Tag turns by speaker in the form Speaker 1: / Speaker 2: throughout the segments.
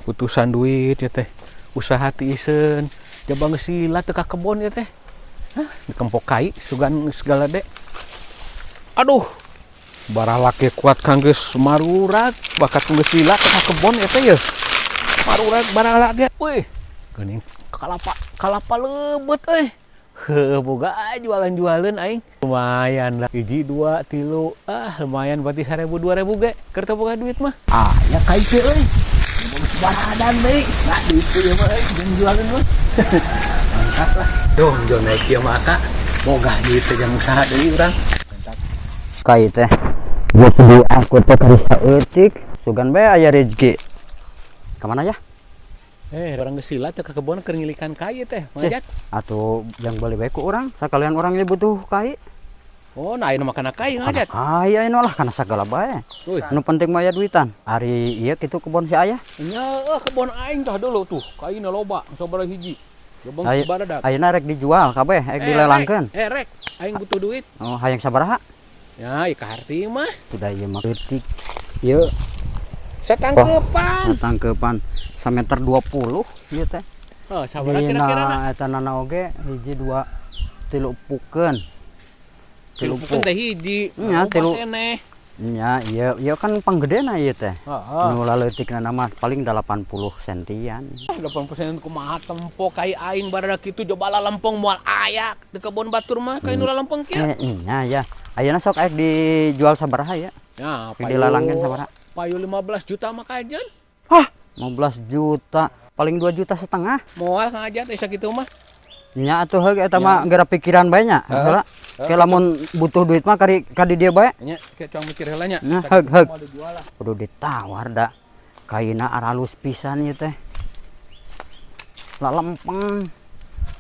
Speaker 1: Putusan duit ya teh, usaha tiiseun, jaba geus lila teu ka kebon ya teh. Hah, dikempok kai sugan segala dek. Aduh, baralak kuat kang geus marurak, bakat geus lila teu ka kebon ya teh ya. Marurak baralak ge. Wih, geuning kalapa kalapa leubet euy. Heuh, boga jualan-jualan aing. Lumayan lah. Hiji, dua, tilu. Ah, lumayan berarti 1000 2000 ge. Keur teu boga duit mah. Ah, ya kai teh euy. Baradan deui. Nah, duit teh ieu mah euy, jeung jualan mah. Mantap lah. Dong, jo naik ieu mah ka. Boga duit teh jang usaha deui urang. Mantap.
Speaker 2: Kai teh. Geus di aku teh kari saeutik. Sugan bae aya rezeki. Ka mana ya?
Speaker 1: Eh, urang geus lila teh ka kebon keur ngilikan kai teh. Ngajat.
Speaker 2: Atuh jang beli bae ku urang. Sakalian urang ge butuh kai.
Speaker 1: Oh, nah ayeuna mah kana kai ngajat.
Speaker 2: Kai ayeuna lah kana sagala bae.
Speaker 1: Uy.
Speaker 2: Nu penting mah aya duitan. Ari ieu kitu kebon si ayah.
Speaker 1: Nya, kebon aing tah dulu tuh. Kaina loba, sabaraha hiji. Jobong sabaradak.
Speaker 2: Ayeuna rek dijual kabeh, rek dilelangkeun.
Speaker 1: Eh, rek, aing butuh duit.
Speaker 2: Oh, hayang sabaraha?
Speaker 1: Ya, ieu kaharti mah.
Speaker 2: Udah ieu mah leutik. Ieu
Speaker 1: Satangkepan.
Speaker 2: Tangkepan sameter 20 ieu teh.
Speaker 1: Oh, sabaraha kira-kira na?
Speaker 2: Dina eta nana oge hiji dua tilu pukeun.
Speaker 1: Tilu pukeun teh hiji.
Speaker 2: Nya,
Speaker 1: Loba
Speaker 2: tilu.
Speaker 1: keneh.
Speaker 2: Nya, ieu ieu kan panggedena ieu teh.
Speaker 1: Heeh.
Speaker 2: Nu laleutikna mah paling 80 sentian.
Speaker 1: 80% kumaha tempo kai aing barada kitu coba lalempong moal aya di kebon batur mah kai nu lalempong kieu.
Speaker 2: Eh, nya ya. Ayeuna sok aya dijual sabaraha ya?
Speaker 1: Ya,
Speaker 2: Rek dilalangkeun sabaraha?
Speaker 1: Payu 15 juta mah kajen.
Speaker 2: Hah, 15 juta, paling 2,5 juta.
Speaker 1: Moal Kang Ajat eh sakitu mah.
Speaker 2: Nya atuh heug eta mah geura pikiran bae nya.
Speaker 1: Heeh.
Speaker 2: Heula. Ke lamun butuh duit mah kari ka di dieu bae.
Speaker 1: Nya, kayak cuma mikir heula nya.
Speaker 2: Nya,
Speaker 1: Sakitu
Speaker 2: heug, heug.
Speaker 1: moal dijual lah.
Speaker 2: Kudu ditawar da. Kaina aralus pisan ieu teh. Lalempeng.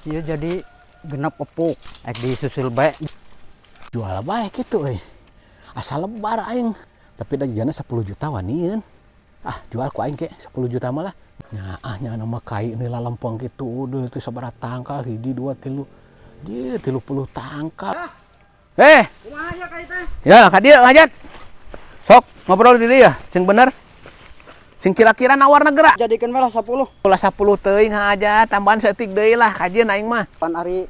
Speaker 2: Ieu jadi genep epuk. Ek disusul bae.
Speaker 1: Jual bae kitu euy. Asal lebar aing. Tapi da jigana 10 juta wanieun. Ah, jual ku aing ke 10 juta mah lah. Nya ah nya nama kai ini lalempeng kitu udah itu sabaraha tangkal hiji dua tilu. Di 30 tangkal. Eh,
Speaker 2: Kumaha ya kai teh?
Speaker 1: Ya, ka dieu ngajat. Sok ngobrol di dieu ya, sing bener. Sing kira-kira nawar geura.
Speaker 2: Jadikeun we lah 10.
Speaker 1: Ulah 10 teuing aja, tambahan saeutik deui lah kajian aing mah.
Speaker 2: Pan ari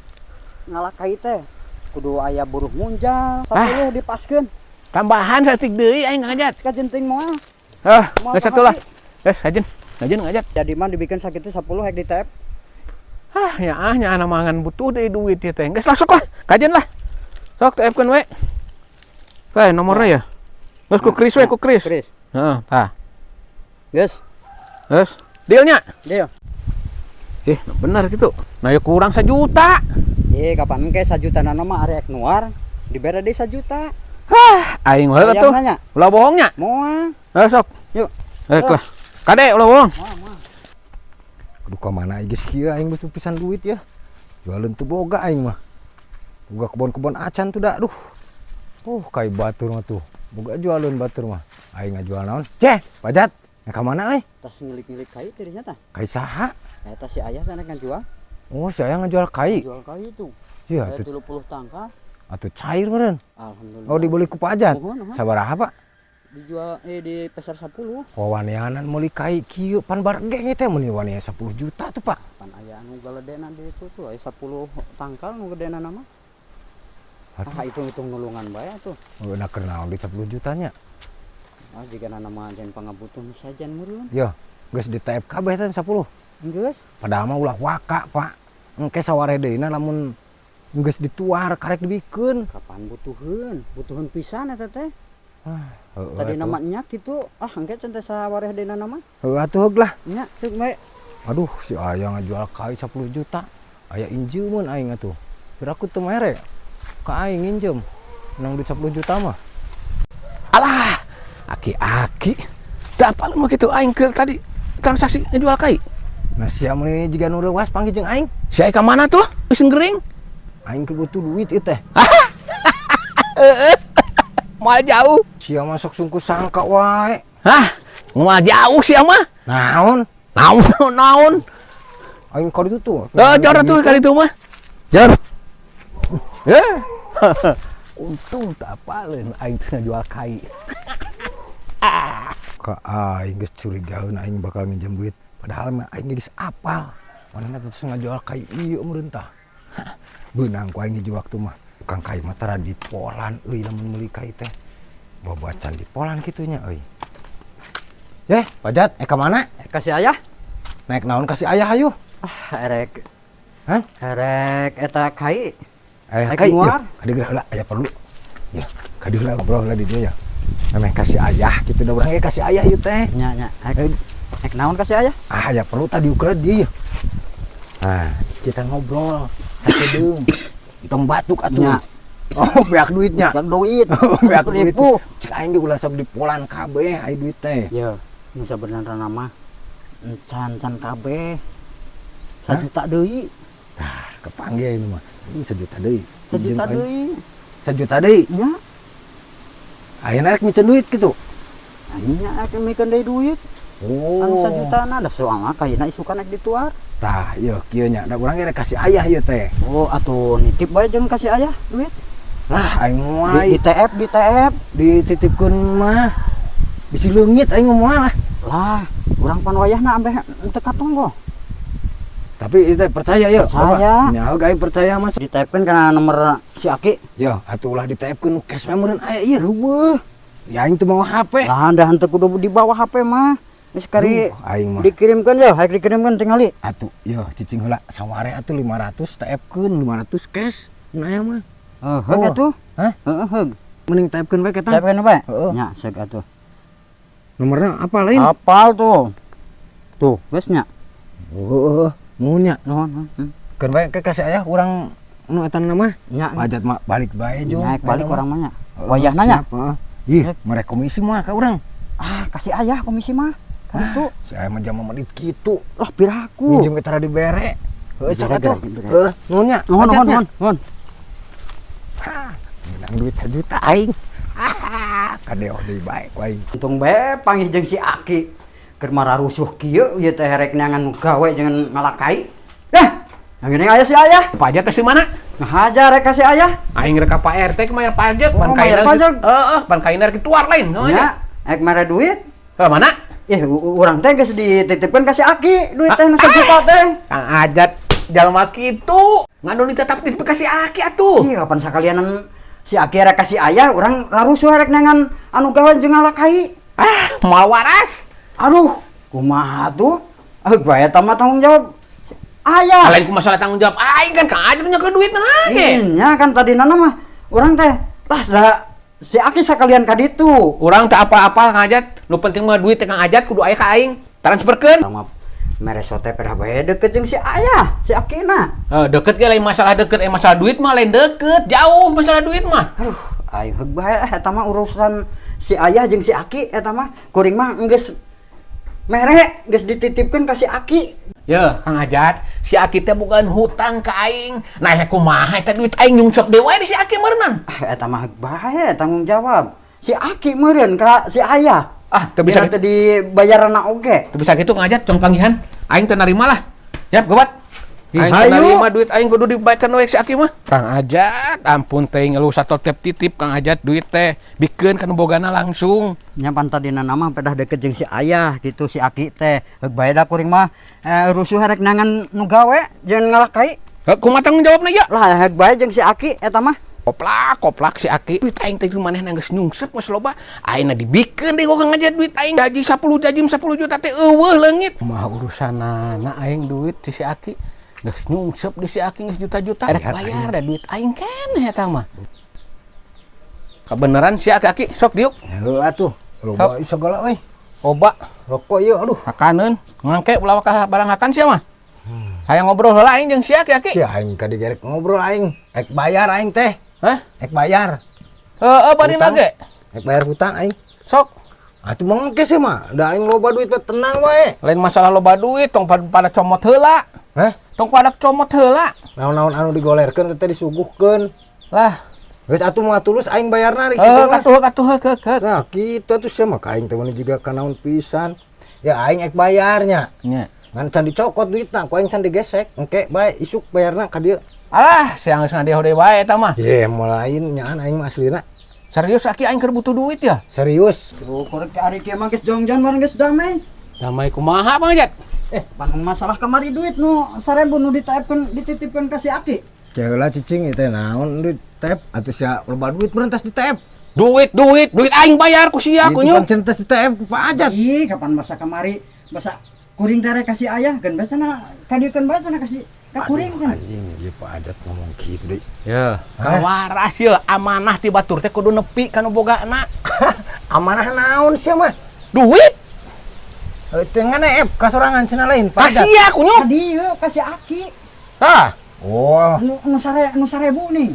Speaker 2: ngalak kai teh kudu aya buruh munjal 10 dipaskeun.
Speaker 1: Tambahan saeutik deui aing ngajat.
Speaker 2: Kajen teuing moal.
Speaker 1: Hah,
Speaker 2: Moal
Speaker 1: geus satu lah.
Speaker 2: kahati.
Speaker 1: Geus kajen. Kajen ngajat.
Speaker 2: Jadi mah dibikin sakitu 10 hek di TF.
Speaker 1: Ah, ya ah nya anak mangan butuh deui duit ya teh. Geus lah sok lah, kajen lah. Sok TF-keun we. Teh nomornya ya. Geus ku Kris we, ku Kris.
Speaker 2: Kris.
Speaker 1: Heeh, tah.
Speaker 2: Geus.
Speaker 1: Geus. Dealnya.
Speaker 2: Deal.
Speaker 1: Eh, bener gitu. Nah, ya kurang sejuta.
Speaker 2: Ye, kapan engke sajuta nana mah ari ek nuar dibere deui sajuta.
Speaker 1: Hah, aing heula tuh.
Speaker 2: Hayang nanya.
Speaker 1: Ulah bohongnya.
Speaker 2: Moal.
Speaker 1: Eh, sok.
Speaker 2: Yuk.
Speaker 1: Eh, lah. Kade ulah bohong.
Speaker 2: Moal, moal.
Speaker 3: Aduh, ka mana geus kieu aing butuh pisan duit ya. Jualan teu boga aing mah. Boga kebon-kebon acan tuh dah, aduh. Kai batur mah tuh. Boga jualan batur mah. Aing ngajual naon? Ceh, pajat. Ya ka mana euy?
Speaker 2: Tas ngilik-ngilik kai tadinya tah.
Speaker 3: Kai saha?
Speaker 2: Eta si ayah sana kan jual.
Speaker 3: Oh, si ayah ngajual kai.
Speaker 2: Jual kai itu.
Speaker 3: Iya,
Speaker 2: Aya
Speaker 3: atuh
Speaker 2: 30 tangkal.
Speaker 3: Atuh cair meureun.
Speaker 2: Alhamdulillah.
Speaker 3: Oh, dibeli ku pajat.
Speaker 2: Nuhun, nuhun.
Speaker 3: Sabaraha, Pak?
Speaker 2: Dijual di pasar 10.
Speaker 3: Wawanianan meuli kai kieu pan bargeng teh meuni wani 10 juta tuh, Pak.
Speaker 2: Pan aya anu galedena di itu tuh aya 10 tangkal nu gedena mah.
Speaker 3: Atuh.
Speaker 2: Ah, hitung-hitung nulungan bae atuh.
Speaker 3: Oh, nah keur naon duit 10 jutanya?
Speaker 2: Ah, jika nama dan pangabutuh nu sajan meureun.
Speaker 3: Yo, geus di TF kabeh teh 10.
Speaker 2: Geus.
Speaker 3: Padahal mah ulah waka, Pak. Engke saware deuna lamun geus dituar karek dibikeun.
Speaker 2: Kapan butuheun? Butuheun pisan eta teh.
Speaker 3: Heeh.
Speaker 2: Tadi
Speaker 3: Atuh.
Speaker 2: nama nya kitu. Ah, engke can teh sawareh deuna nama.
Speaker 3: Heuh atuh heug lah.
Speaker 2: Nya, ceuk bae.
Speaker 3: Aduh, si ayah ngajual kai 10 juta. Aya injeumeun aing atuh. Piraku teu mere. Ka aing nginjem. Menang duit 10 juta mah.
Speaker 1: Alah, aki-aki. Teu apal mah kitu aing keur tadi transaksi ngejual kai.
Speaker 3: Nah, sia meuni jiga nu reuwas panggih jeung aing.
Speaker 1: Si aing ka mana tuh? Geus gering.
Speaker 3: Aing keur butuh duit ieu teh.
Speaker 1: Moal jauh.
Speaker 3: Sia masuk sungku sangka wae.
Speaker 1: Hah? Moal jauh sia mah.
Speaker 3: Naon?
Speaker 1: Naon naon?
Speaker 3: Aing ka ditu tuh.
Speaker 1: Eh, jor tuh kali itu mah. Jor. Eh. Untung tak apaleun aing geus ngajual kai.
Speaker 3: Ka aing geus curigaeun aing bakal nginjem duit. Padahal mah aing geus apal. Manehna teh terus ngajual kai ieu meureun tah. Beunang ku aing hiji waktu mah. Tukang kai mah tara dipolan euy lamun meuli kai teh. Babacan dipolan kitu nya euy. Eh, Pajat, ka mana?
Speaker 2: Kasih ayah.
Speaker 3: Naik naon kasih ayah hayu?
Speaker 2: Ah, erek.
Speaker 3: Hah?
Speaker 2: Erek eta kai.
Speaker 3: Eh,
Speaker 2: Naik
Speaker 3: kai,
Speaker 2: keluar.
Speaker 3: ya, kadi geura heula aya perlu. Ya, kadi heula ngobrol heula di dieu ya. Memeh kasih ayah gitu da urang ge kasih ayah ieu teh.
Speaker 2: Nya nya. Erek, erek naon kasih ayah?
Speaker 3: Ah, aya perlu tadi ukur dia ya. Nah, kita ngobrol sakedeung. Tong batuk atuh.
Speaker 2: Nya.
Speaker 3: Oh, beak duitnya.
Speaker 2: Beak duit.
Speaker 3: Oh, beak duit.
Speaker 2: Ribu.
Speaker 3: Cek aing ge ulah sok dipolan kabeh ai duit teh.
Speaker 2: Ya, nu sabenerna mah encan-encan kabeh. 1 juta deui.
Speaker 3: Tah, kepanggil ini mah. Ini 1 juta deui.
Speaker 2: 1 juta deui.
Speaker 3: 1 juta deui.
Speaker 2: Nya.
Speaker 3: Ayeuna rek miceun duit gitu.
Speaker 2: Nya rek mikeun deui duit.
Speaker 3: Oh.
Speaker 2: Anu 1 jutana da soalna kaina isukan rek dituar.
Speaker 3: Tah, ieu kieu nya. Da urang ge rek kasih ayah ieu teh.
Speaker 2: Oh, atuh nitip bae jeung kasih ayah duit.
Speaker 3: Lah, aing moal
Speaker 2: Di TF, di TF.
Speaker 3: Dititipkeun mah. Bisi leungit aing moal lah.
Speaker 2: Lah, urang pan wayahna ambeh teu katonggo.
Speaker 3: Tapi itu percaya ya?
Speaker 2: Percaya.
Speaker 3: Nya aing percaya mas.
Speaker 2: Di TF-keun kana nomor si Aki.
Speaker 3: Ya, atuh ulah di-TF-keun cash mah meureun aya ieu heueuh. Ya aing teu mau HP.
Speaker 2: Lah, dah henteu kudu dibawa HP mah. Geus kari
Speaker 3: Duh, aing mah.
Speaker 2: Dikirimkeun ya, hayang dikirimkeun tingali.
Speaker 3: Atuh, yo cicing heula saware atuh 500 TF-keun 500 cash. Nah aya mah.
Speaker 2: Heuh, heug
Speaker 3: Oh.
Speaker 2: atuh.
Speaker 3: Hah?
Speaker 2: Heeh, heug.
Speaker 3: Mending TF-keun we ketang.
Speaker 2: TF-keun bae?
Speaker 3: Heeh.
Speaker 2: Nya, seuk atuh.
Speaker 3: Nomorna apa lain?
Speaker 2: Apal tuh. Tuh, geus nya.
Speaker 3: Heeh, nuhun nya.
Speaker 2: Nuhun.
Speaker 3: Keun bae ke kasih ayah urang nu eta mah.
Speaker 2: Nya.
Speaker 3: Pajat mah balik bae jung.
Speaker 2: Naik balik urang mah nya.
Speaker 3: Heeh,
Speaker 2: Wayahna nya.
Speaker 3: siap, heeh. Ih, mere komisi mah ka urang.
Speaker 2: Ah, kasih ayah komisi mah. Kan itu.
Speaker 3: Si ayah mah jama medit kitu.
Speaker 2: Lah piraku.
Speaker 3: Minjem ke tara dibere. Heuh, sok
Speaker 2: Dibere,
Speaker 3: atuh.
Speaker 2: dibere.
Speaker 3: Heuh, nuhun nya.
Speaker 2: Nuhun, nuhun,
Speaker 3: Pajatnya.
Speaker 2: nuhun, nuhun.
Speaker 3: Hah, menang duit 1 juta aing. Ah, kadeo deui bae ku aing.
Speaker 2: Untung bae panggih jeung si Aki. Keur mararusuh kieu ieu teh rek neangan nu gawe jangan ngalakai. Eh, yang gini aya si ayah.
Speaker 1: Pajak teh si mana?
Speaker 2: Ngahajar rek ka si ayah.
Speaker 1: Aing rek ka Pak RT ke mayar pajak,
Speaker 2: Oh,
Speaker 1: pan
Speaker 2: mayar
Speaker 1: kaina.
Speaker 2: pajak.
Speaker 1: Heeh, pan kaina rek dituar lain,
Speaker 2: Nya,
Speaker 1: aja.
Speaker 2: rek mere duit.
Speaker 1: Heuh, mana?
Speaker 2: Ih, urang teh geus dititipkeun ka si Aki duit teh nu 1 juta teh.
Speaker 1: Kang Ajat jalma kitu. Nganu tetap dikasih Aki atuh.
Speaker 2: Ih, kapan sakalianan si Aki rek ka si ayah, urang rarusuh rek neangan anu gawe jeung ngalakai.
Speaker 1: Ah, moal waras.
Speaker 2: Aduh, kumaha tuh? Ah, bae eta mah tanggung jawab ayah.
Speaker 1: Lain ku masalah tanggung jawab aing kan Kang Ajat nyekel duit lagi.
Speaker 2: Nya kan tadi nana mah urang teh lah da si Aki sakalian ka ditu.
Speaker 1: Urang tak apa-apa Kang Ajat, nu penting mah duit teh Kang Ajat kudu aya ka aing. Transferkeun.
Speaker 2: Urang mah mere sote pedah bae deket jeung si ayah, si Akina.
Speaker 1: Eh, deket ge lain masalah deket, eh masalah duit mah lain deket, jauh masalah duit mah.
Speaker 2: Aduh, aing heug bae eh, eta mah urusan si ayah jeung si Aki eta mah kuring mah geus mere geus dititipkeun ka si Aki.
Speaker 1: Ya, Kang Ajat, si Aki teh bukan hutang ka aing. Nah, ya kumaha eta duit aing nyungsep deui wae di si Aki meureunnan.
Speaker 2: Ah, eta mah heug bae tanggung jawab. Si Aki meureun ka si ayah.
Speaker 1: Ah, teu bisa
Speaker 2: Bisa teu dibayarna oge.
Speaker 1: Teu bisa kitu Kang Ajat, tong panggihan. Aing teu narima lah. Yap, gawat.
Speaker 3: Ih,
Speaker 1: Aing teu
Speaker 3: hayu.
Speaker 1: narima duit aing kudu dibaikkeun we si Aki mah. Kang Ajat, ampun teh ngeluh satotep titip Kang Ajat duit teh bikeun ka nu bogana langsung.
Speaker 2: Nya pan tadina nama pedah deket jeung si ayah gitu si Aki teh. Heug bae da kuring mah eh, rusuh rek neangan nu gawe jeung ngalakai.
Speaker 1: Heuh, kumaha tanggung jawabna ya?
Speaker 2: Lah heug bae jeung si Aki eta mah.
Speaker 1: Koplak, koplak si Aki. Duit aing teh manehna geus nyungsep geus loba. Aingna dibikeun deui ku Kang Ajat duit aing gaji 10 gaji 10 juta teh eueuh leungit. Kumaha urusanana aing duit si si Aki. Geus nyungsep di si Aki geus juta-juta. Rek bayar da duit aing keneh eta mah. Kebenaran si Aki Aki sok diuk.
Speaker 3: Heuh atuh. Loba segala euy.
Speaker 1: Oba
Speaker 3: Rokok ieu aduh.
Speaker 1: hakaneun ngangke ulah ka barang hakan sia mah. Hayang ngobrol heula aing jeung si Aki Aki.
Speaker 3: Si aing ka digerek ngobrol aing. Ek bayar aing teh.
Speaker 1: Hah?
Speaker 3: Ek bayar.
Speaker 1: Heeh, bari
Speaker 3: Hutang.
Speaker 1: ge.
Speaker 3: Ek bayar hutang aing.
Speaker 1: Sok.
Speaker 3: Atuh mengke sih mah. Da aing loba duit mah tenang wae.
Speaker 1: Lain masalah loba duit tong pada comot heula.
Speaker 3: Hah?
Speaker 1: Tong pada comot heula.
Speaker 3: Naon-naon anu digolerkeun teh disuguhkeun.
Speaker 1: Lah,
Speaker 3: Geus atuh mah tulus aing bayarna ari
Speaker 1: eh
Speaker 3: kitu mah.
Speaker 1: katuh katuh heuk heuk heuk.
Speaker 3: Nah, kitu atuh sia mah ka aing teh meuni jiga kanaon pisan. Ya aing ek bayarnya.
Speaker 1: Nya.
Speaker 3: Ngan can dicokot duitna, ku aing can digesek. Engke bae isuk bayarna ka dieu.
Speaker 1: Alah, siang geus ngadeho deui wae eta mah.
Speaker 3: Ye, moal lain nyaan aing mah aslina.
Speaker 1: Serius, Aki, aing keur butuh duit ya.
Speaker 3: Serius.
Speaker 2: Tuh, korek ari kieu mah geus jongjon bareng geus damai.
Speaker 1: Damai kumaha, Bang Ajat?
Speaker 2: Eh, pan masalah kamari duit nu 1000 nu ditaepkeun, dititipkeun ka si Aki.
Speaker 3: Keula cicing, ieu teh naon duit tep atuh sia loba duit meureun tas ditep.
Speaker 1: Duit, duit, duit aing bayar ku sia
Speaker 3: Itu
Speaker 1: kunyuk.
Speaker 3: kan cenah tas ditep ku Pak Ajat.
Speaker 2: Ih, kapan masa kamari masa kuring teh kasih ayah kan biasana kadieukeun bae cenah kasih ka kuring cenah.
Speaker 3: Anjing, ieu Pak Ajat ngomong kitu deui.
Speaker 1: Ya, kawaras ya, amanah ti batur teh kudu nepi ka nu bogana.
Speaker 3: Amanah naon sia mah?
Speaker 1: Duit.
Speaker 3: Teu ngan ka sorangan cenah lain Pak Ajat.
Speaker 1: Ka sia kunyuk.
Speaker 2: Ka dieu ka si Aki.
Speaker 1: Tah,
Speaker 3: Oh,
Speaker 2: Nu nu sare nu 1000 nih.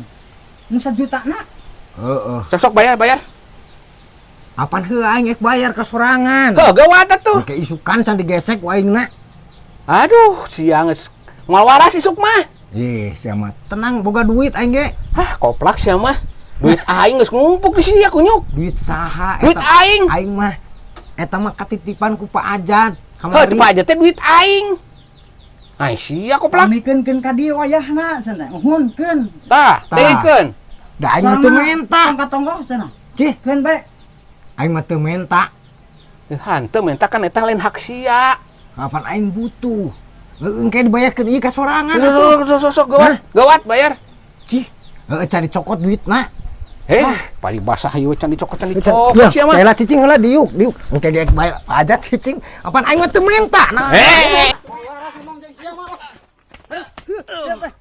Speaker 2: Nu sajuta na.
Speaker 3: heeh.
Speaker 1: Sok bayar, bayar.
Speaker 3: Apan heuh aing ek bayar ka sorangan.
Speaker 1: Heuh, gawat atuh.
Speaker 3: Make isukan can digesek ku aingna.
Speaker 1: Aduh, sia geus moal waras isuk mah.
Speaker 3: Ih, sia mah tenang, boga duit aing ge.
Speaker 1: Hah, koplak sia mah. Duit aing geus ngumpuk di sia kunyuk.
Speaker 3: Duit saha?
Speaker 1: Duit aing.
Speaker 3: Aing mah eta mah katitipan ku Pak Ajat.
Speaker 1: Heuh, teu Pak Ajat teh duit aing. Ai sia koplak.
Speaker 2: Pamikeun ka dieu wayahna cenah. Nuhunkeun.
Speaker 1: Tah,
Speaker 3: Tah.
Speaker 1: deungkeun.
Speaker 3: Da aing mah teu menta.
Speaker 2: Tong ka tonggoh cenah.
Speaker 3: Cih,
Speaker 2: Keun bae.
Speaker 3: Aing mah teu menta.
Speaker 1: Eh, hanteu menta kan eta lain hak sia.
Speaker 3: Kapan aing butuh. Heueuh, engke dibayarkeun ieu ka sorangan atuh.
Speaker 1: Sok sok sok, gawat. Gawat bayar.
Speaker 3: Cih, heueuh can dicokot duitna.
Speaker 1: Eh, pari basah ieu can dicokot, can
Speaker 3: Can-
Speaker 1: dicokot
Speaker 3: Ya,
Speaker 1: sia mah.
Speaker 3: Kela cicing heula, diuk, diuk. Engke ge bayar Pak Ajat cicing. Apan aing mah teu menta. Nah.
Speaker 1: Eh,
Speaker 2: Waras ngomong jeung sia mah. Sia teh.